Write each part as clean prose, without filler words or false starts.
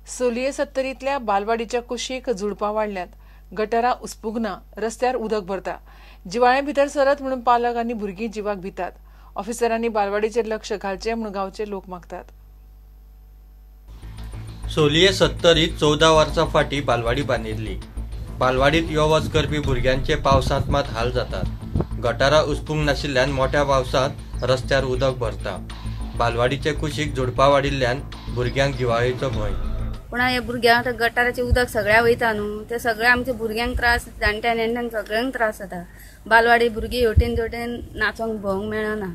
सोलये सत्तरींतल्या बालवाडीच्या कुशीक झुडपां वाडल्यात, गटरां उसपूंक ना, रस्त्यार उदक भरता, जिवाळें भितर सरत म्हणून पालक आनी भुरगीं जिवाक भितात. ऑफिसरांनी बालवाडीचेर लक्ष घालचें म्हणून गांवचे लोक मागतात. सोलये सत्तरीत 14 वर्सां फाटीं बालवाडी बांदिल्ली. बालवाडीत यो वच करपी भुरग्यांचे पावसांत मात हाल जातात. गटारां उसपूंक नाशिल्ल्यान मोठ्या पावसांत रस्त्यार उदक भरता. बालवाडीचे कुशीक झुडपां वाडिल्ल्यान भुरग्यांक जिवाळेचो भंय. पूण हे भुरग्यांक आतां गटाराचें उदक सगळ्या वयता न्हू, ते सगळे आमच्या भुरग्यांक त्रास, जाणट्या नेणट्यांक सगळ्यांक त्रास जाता. बालवाडी भुरगीं हेवटेन तेवटेन नाचोंक भोंवंक मेळना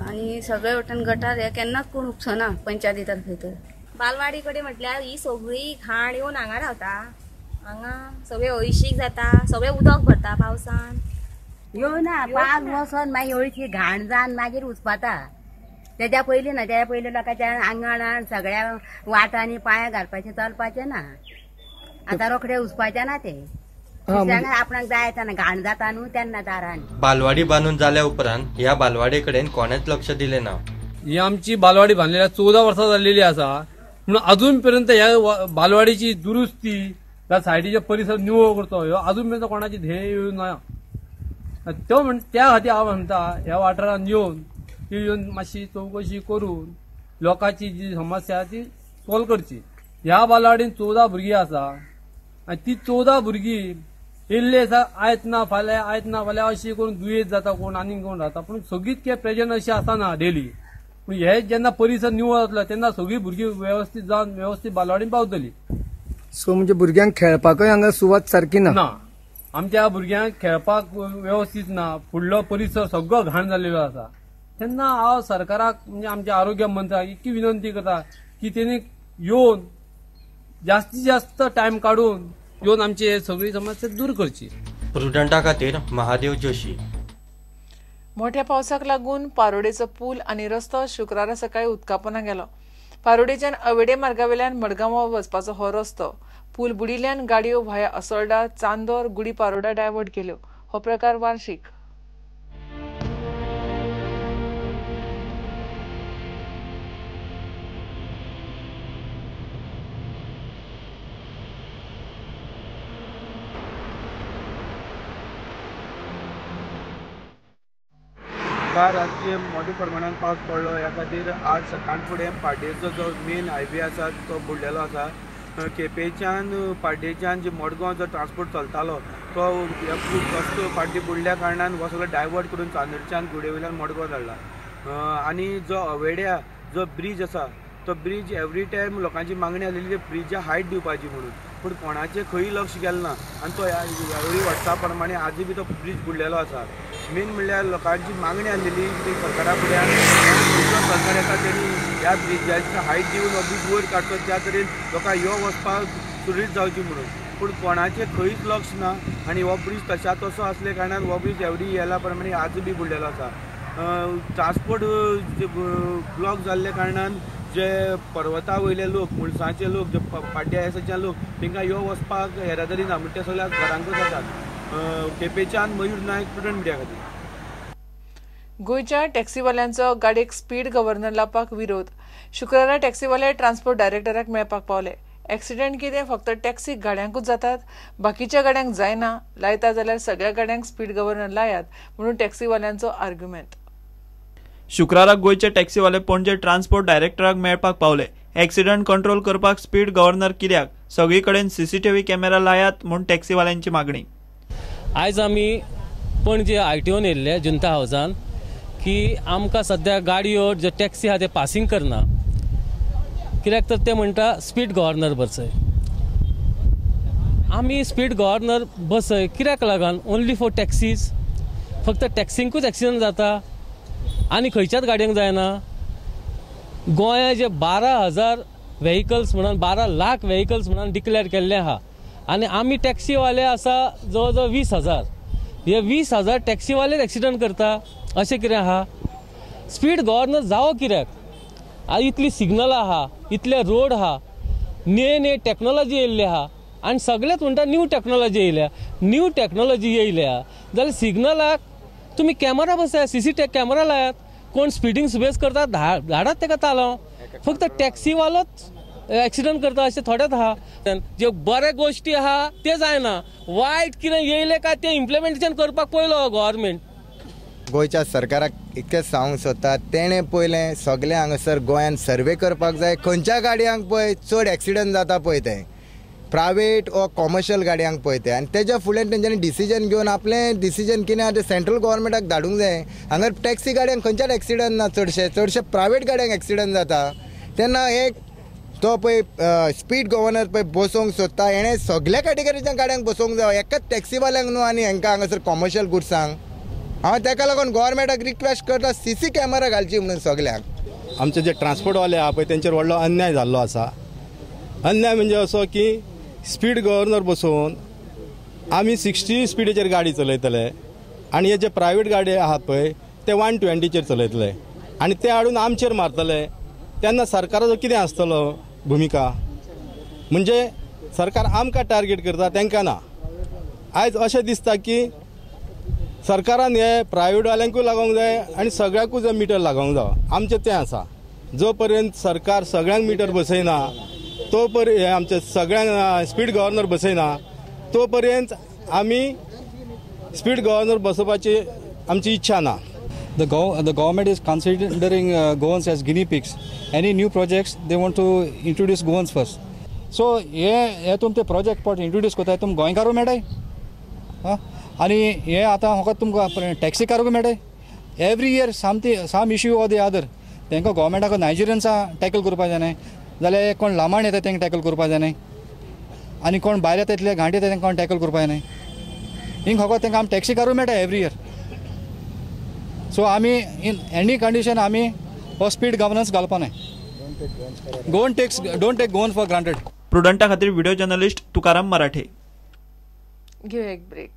आनी सगळे वटेन गटार हे केन्नाच कोण उपसना पंचायती तर्फे. तर बालवाडी कडेन म्हटल्यार ही सगळी घाण येवन हांगा रावता, हांगा सगळे हळशीक जाता, सगळें उदक भरता पावसान. येवना पाग वचोन मागीर हळशी घाण जावन मागीर उचपाता. तेज्या पयलीं ना, तेज्या पयलीं लोकांच्या आंगणान सगळ्या वाटांनी पांय घालपाचें चलपाचें ना. आतां रोखडे उचपाचें ना, ते आपणाक जाय तेन्ना घाण जाता न्हू तेन्ना दारान. बालवाडी बांदून जाल्या उपरांत ह्या बालवाडे कडेन कोणेच लक्ष दिलें ना. ही आमची बालवाडी बांदलेल्या 14 वर्सां जाल्लेली आसा, म्हणून अजून पर्यंत ह्या बालवाडीची दुरुस्ती ह्या सायडीचे परिसर निवळ करचो ह्यो अजून पर्यंत कोणाची ध्येय येवंक ना. तो म्हण त्या खातीर हांव म्हणटा ह्या वाठारान येवन ती येवन मातशी चवकशी करून लोकांची जी समस्या आसा ती सोल्व करची. ह्या बालवाडीन 14 भुरगीं आसा आनी ती 14 भुरगीं येयल्ली आसा, आयत ना फाल्यां, आयत ना फाल्यां अशी करून दुयेंत जाता कोण आनीक कोण जाता, पूण सगळीच काय प्रेजंट अशी आसना डेली. पूण हे जेन्ना परिसर निवळ जातलो तेन्ना सगळीं भुरगीं वेवस्थीत जावन वेवस्थीत बालवाडीन पावतली. सो म्हणजे भुरग्यांक खेळपाकय हांगा सुवात सारकी ना. ना, आमच्या भुरग्यांक खेळपाक वेवस्थीत ना, फुडलो परिसर सगळो घाण जाल्लेलो आसा. तेन्ना हांव सरकाराक म्हणजे आमच्या आरोग्य मंत्र्याक इतकी विनंती करता की तेणी येवन जास्तीत जास्त टायम काडून येवन आमची सगळी समस्या दूर करची. प्रुडंटा खातीर महादेव जोशी. मोठ्या पावसाक लागून पारोडेचो पूल आनी रस्तो शुक्रारा सकाळी उदकापोना गेलो. पारोडेच्यान अवेडे मार्गावेल्यान मडगांव वचपाचो हो रस्तो पूल बुडिल्ल्यान गाडयो व्हाया असोल्डा, चांदोर, गुडी पारोडा डायवर्ट केल्यो. हो प्रकार वार्षिक. काल रातचे मोठ्या प्रमाणात पावस पडलो, ह्या खातीर आज सकाळ फुडें पाड्डेचो जो मेन हायवे आसा तो बुडलेलो आसा. केपेंच्यान पाड्डेच्यान जे मडगांव जो ट्रान्सपोर्ट चलतालो तो रस्तो पाड्डे बुडल्या कारणान हो सगळो डायवर्ट करून चांदोरच्यान गुडे वयल्यान मडगांव धाडला. आनी जो अवेड्या जो ब्रीज आसा तो ब्रीज एवरी टायम लोकांची मागणी आसलेली ब्रिजा हायट दिवपाची म्हणून, पूण कोणाचें खंय लक्ष गेलें ना आनी तो ह्या वर्सा प्रमाणे आजूय बी तो ब्रीज बुडलेलो आसा. मेन म्हणल्यार लोकांची मागणी आसलेली की सरकारा फुड्यान जो सरकार येता तेणी ह्या ब्रिजाची हायट दिवन हो ब्रीज वयर काडचो, त्या तरेन लोकांक यो वचपाक सुरळीत जावची म्हणून, पूण कोणाचें खंयच लक्ष ना आनी हो ब्रीज तशा तसो आसल्या कारणान हो ब्रीज एवरी येला प्रमाणे आजूय बी बुडलेलो आसा. ट्रान्सपोर्ट ब्लॉक जाल्ल्या कारणान जे पर्वता वयले लोक, मुळसाचे लोक, जे पाड्ड्या आसाचे लोक, तांकां यो वचपाक येरादारी ना, म्हणजे ते सगळे घरांकूच वतात. केपेंच्यान मयूर नायक, प्रुडंट मिडिया खातीर. गोंयच्या टॅक्सीवाल्यांचो गाडयेक स्पीड गव्हर्नर लावपाक विरोध. शुक्रारा टॅक्सीवाले ट्रान्सपोर्ट डायरेक्टराक मेळपाक पावले. एक्सिडेंट कितें फक्त टॅक्सी गाडयांकूच जातात, बाकीच्या गाड्यांक जायना, लायता जाल्यार सगळ्या गाड्यांक स्पीड गव्हर्नर लायात म्हणून टॅक्सीवाल्यांचो आर्ग्युमेंट. शुक्राराक गोंयचे टॅक्सीवाले पणजे ट्रान्सपोर्ट डायरेक्टराक मेळपाक पावले. एक्सिडंट कंट्रोल करपाक स्पीड गव्हर्नर कित्याक, सगळी कडेन सीसीटीव्ही कॅमेरा लायात म्हूण टॅक्सीवाल्यांची मागणी. आयज आमी पणजे आरटीओन येयल्ले जुंता हावजान की आमकां सद्या गाडयो ज्यो टॅक्सी आहा ते पासींग करना, कित्याक तर ते म्हणटा स्पीड गव्हर्नर बसय. आमी स्पीड गव्हर्नर बसय कित्याक लागून? ओनली फॉर टॅक्सीज, फक्त टॅक्सींकूच एक्सिडंट जाता आनी खंयच्याच गाडयांक जायना. गोंया जे 12,000 व्हेकल्स म्हणून 12 लाख व्हेकल्स म्हणून डिक्लेअर केल्ले आहा आनी आमी टॅक्सीवाले आसा जवळ जवळ 20,000. हे 20,000 टॅक्सीवालेच एक्सिडंट करता अशें कितें आहा? स्पीड गव्हर्नर जावो कित्याक? इतली सिग्नल आहा, इतले रोड आहा, ने ने टॅक्नोलॉजी येयल्ली आहा आनी सगळेच म्हणटा न्यू टॅक्नोलॉजी येयल्या. न्यू टॅक्नोलॉजी येयल्या जाल्यार सिग्नलाक तुमी कॅमेरा बसयात, सीसीटीव्ही कॅमेरा लायात, कोण स्पिडींग सुबेज करता धाडात तेका तालांव. फक्त टॅक्सीवालोच एक्सिडंट करता अशें थोडेच आहा. जे बरे गोश्टी आहा ते जायना, वायट कितें येयलें काय तें इम्प्लिमेंटेशन करपाक पयलो गव्हर्मेंट. गोंयच्या सरकाराक इतकें सांगूंक सोदता, तेणें पयलें सगळें हांगासर गोंयान सर्वे करपाक जाय. खंयच्या गाडयांक पळय चड एक्सिडंट जाता पळय ते प्रायवेट वा कॉमर्शियल गाडयांक पळय ते, आनी तेज्या फुडें तेंच्यांनी डिसिजन घेवन आपलें डिसिजन कितें आहा तें सेंट्रल गव्हर्मेंटाक धाडूंक जाय. हांगा टॅक्सी गाडयांक खंयच्याच एक्सिडंट ना, चडशे चडशे प्रायवेट गाडयांक एक्सिडंट जाता. तेन्ना एक तो पळय स्पीड गव्हर्नर पळय बसोवंक सोदता, हेणें सगल्या कॅटेगरीच्या गाडयांक बसोवंक जाय, एकाच टॅक्सीवाल्यांक न्हू आनी हांकां हांगासर कॉमर्शियल गुड्सांक. हांव तेका लागून गव्हर्मेंटाक रिक्वेस्ट करता सीसी कॅमेरा घालची म्हणून सगल्यांक. आमचे जे ट्रान्सपोर्टवाले आहा पळय तेंचेर व्हडलो अन्याय जाल्लो आसा. अन्याय म्हणजे असो की स्पीड गव्हर्नर बसोवन आमी 60 स्पिडीचेर गाडी चलयतले आनी हे जे प्रायवेट गाडी आहात पळय ते 120चेर चलयतले आनी ते हाडून आमचेर मारतले. तेन्ना सरकाराचो कितें आसतलो भुमिका? म्हणजे सरकार आमकां टार्गेट करता, तांकां ना. आयज अशें दिसता की सरकारान हे प्रायवेटवाल्यांकूय लागोंक जाय आनी सगळ्यांकूच मिटर लागोंक जाय. आमचें तें आसा, जो पर्यंत सरकार सगळ्यांक मिटर बसयना तो पर्यंत, आमचे सगळ्यांक स्पीड गव्हर्नर बसयना तो पर्यंत आमी स्पीड गव्हर्नर बसोवपाची आमची इच्छा ना. The government is considering Goans as guinea pigs. Any new projects they want to introduce Goans first. So हे तुम ते प्रोजेक्ट पट इंट्रोड्यूस करताय तुम गोंयकारूय मेळटाय आनी हे आतां फकत तुमकां टॅक्सीकारूय मेळटाय. Every year some issue or the other. तांकां गव्हर्मेंटाक नायजेरियन्सा टॅकल करपा जाय न्हय, जाल्यार कोण लामाण येता तांकां टॅकल करपा जाय न्हय, आनी कोण भायर येता तितले घांट येता तांकां कोण टॅकल करपा जाय न्हय. हिंग फकत तांकां आमी टॅक्सीकारूय मेळटा एवरी इयर. सो आमी इन एनी कंडिशन आमी हो स्पीड गव्हर्नन्स घालपा न्हय. Don't take Goan for granted. प्रुडंटा खातीर व्हिडिओ जर्नलिस्ट तुकाराम मराठे. घेवया एक ब्रेक.